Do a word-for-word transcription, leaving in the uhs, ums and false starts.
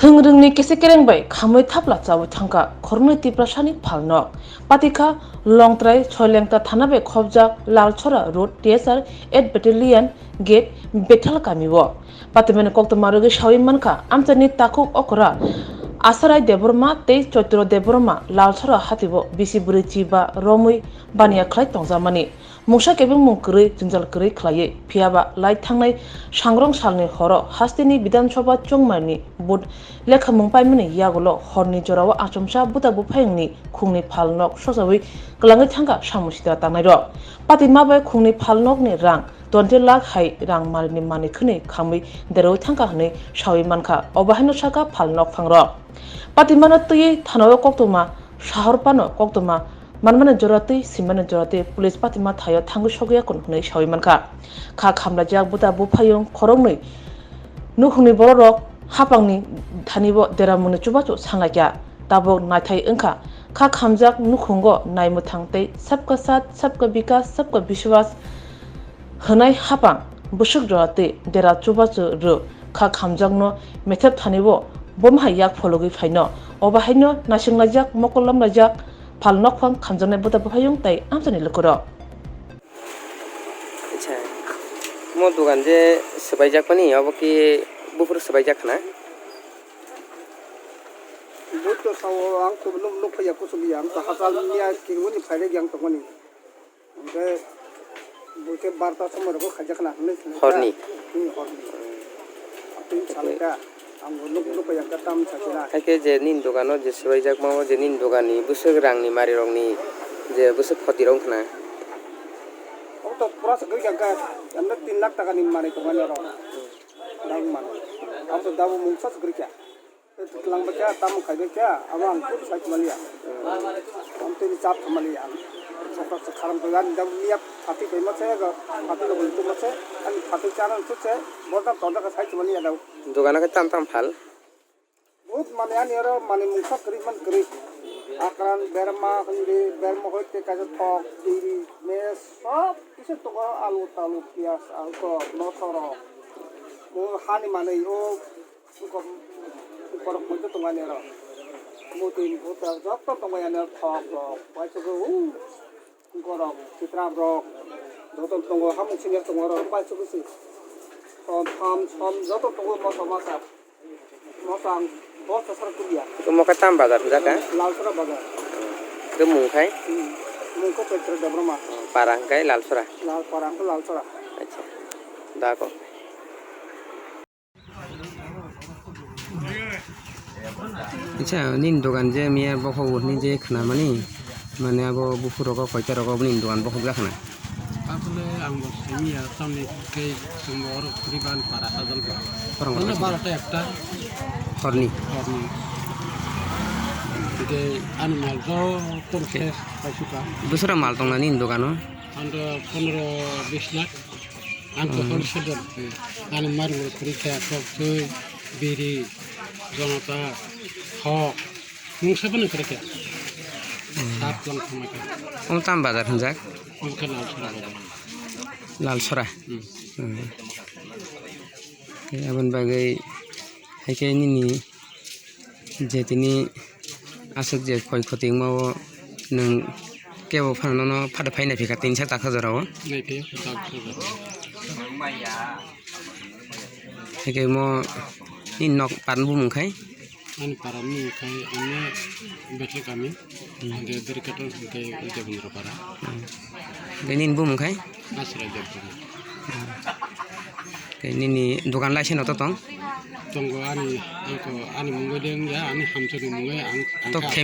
Thwng rwngni kese kereng bai khamwi thapla chawi thangkha khoroknwi Tiprasani phalnok. Patikha Longtrai Soilengta thana bai khopjak Lalsora Road T S R eight Battalion Gate Bethel kamio. Patimani koktwma rwgwi sawi mankha, amchaini takhuk okra Asarai Debbarma tei Choitro Debbarma Lalsora hatio bisi bwrwi chiba romwi baniya khlai tongjakmani. Mungsa kebengmung kwrwi, jwngjal kwrwi khlaiwi, phiyaba lai thangnai sangrong salni horo hasteni Bidhan Sabha chongmani vote lekhamung paimani yagulo horni jorao achomsa buta buphayungni khungni phalnok sojawi kwlangwi thangkha samung sitra tangnairok. Patima bai khungni phalnokni rang twenty lakh hai rang marini manwi khwnwi khamwi derawi thangkha hwnwi sawi mankha, obo haino sakha phalnok phangrok. Patimano twiwi thanao koktwma, sahor phano koktwma, manmani jora twi, swimani jora twi, police patima thaio thangwi sogwi yakun hwnwi sawi mankha. Kha khamlaijak buta buphayung khoroknwi nukhungni bororok hapangni thanibo deramungni chubachu sanglaikha. Tabuk naithai wngkha, kha khamjak nukhungo naimwthang tei Sabka Saath, Sabka Vikas, Sabka Vishwas hwnai hapang bwswk jora twi dera chubachu rw kha khamjakno methep thanibo bomhai yak phologwi phaino. Obo haino naisinglaijak, mokol lamlaijak, phalnokphang khamjaknai buta buphayung tei amchaini lukurok. Acha, mo dogan je swbaijak mani, obo ki buphuru swbaijak khna? Buito sao ang to nuk, nuk phaiya kusuk ya, ang to hakal niya kirmuni phairek yang tongmani. Hingke buike barta somoi rogo khaijak khna hinwi sinai ta. Horni? Hmm, horni. Atwini salai ta. Ang bo nuk, nuk phaiya khe tam sakina. Haikhe je nini dogano je swbaijak ma o je nini doganni bwswk rangni marirokni je bwswk khotirok wngkhna? Obo to pura se gwi kha, emne tin lakh takani manwi tongmani oro. Dagmano. Abo to dabo mungsa se gwi kha. Tei twlang bai kha, tamo khai bai kha, abo ang kut sai tongmani ya. Ang tei chap tongmani ya. Sakha sakha rang bai ani dabo miya phatwi bai ma se, phatwi logo tongma se, ani phatwi chana se, borda tonda kha sai tongmani ya dabo. Dogano khe tam tam phal? Bhut mane ani oro mane mungsa kwrwi man kwrwi. Akran berma hindi, berma hoi te kaisa thok, biri, mes, sob kisa tongo, alu talu, piyaj, alkok, nosorok. Bo hani manwi o bukok, bukorok poito tongo ani oro. Mutwi, buta, joto tongo ani oro thok rok, waisugwi, uh. Borok, Sitram rok, joto tongo, hamung senior tongo, oro paisuk se. Tom, tham, som, joto tongo, moso masa. Moso ang bosta sar kuliya. Ito mo khe tam bazar hwnjak kha? Lalsora bazar. Ito mung khai? Hmm. Mung khe Petro Debbarma. Para hwnkhe Lalsora? Lal, para hwnkhe Lalsora. Acha. Da ko. Acha, nini dogan je miya bokhok bo hinwi je khnamani, mane abo buphuru rogo koita rogo nini dogan bokhok jak khna? Asole ang bo simi ya, tamni tei chwng bo oro khuri ban para sajal bo. Korang mane korang barota ekta. Horni? Horni. Tei ani mal joto khe paisuka. Bwswra mal tongna nini dogano? Ang do pondro bis lakh. Ang to wholesale dor, ani marung rok kwrwi kha, thok, twi, biri, jonota, thok, mungsa phano kwrwi kha. Sat lang thangma kha. Omo tam bazar hwnjak? Omo khe Lalsora bazar. Lalsora? Hmm. Hmm. Aboni bagwi hai khe nini je tini aswk je khoi khoti wngma o nwng kebo phano nono phada phai naiphikha tini sak taksa jora o. Naiphai, taksa jora. Haikhe mo nini nok parni bumung khai? Ani para bumung khai, ani Bethel kami, hmm, hingke Berikator, hingke Debendra para. Hmm. Hingke nini bumung khai? Asra Debendra. Hmm. Hingke nini dogan laiseno to tong? Tongo ani, ang to ani mungwi de wngya, ani hamjakni mungwi ang, ang to khe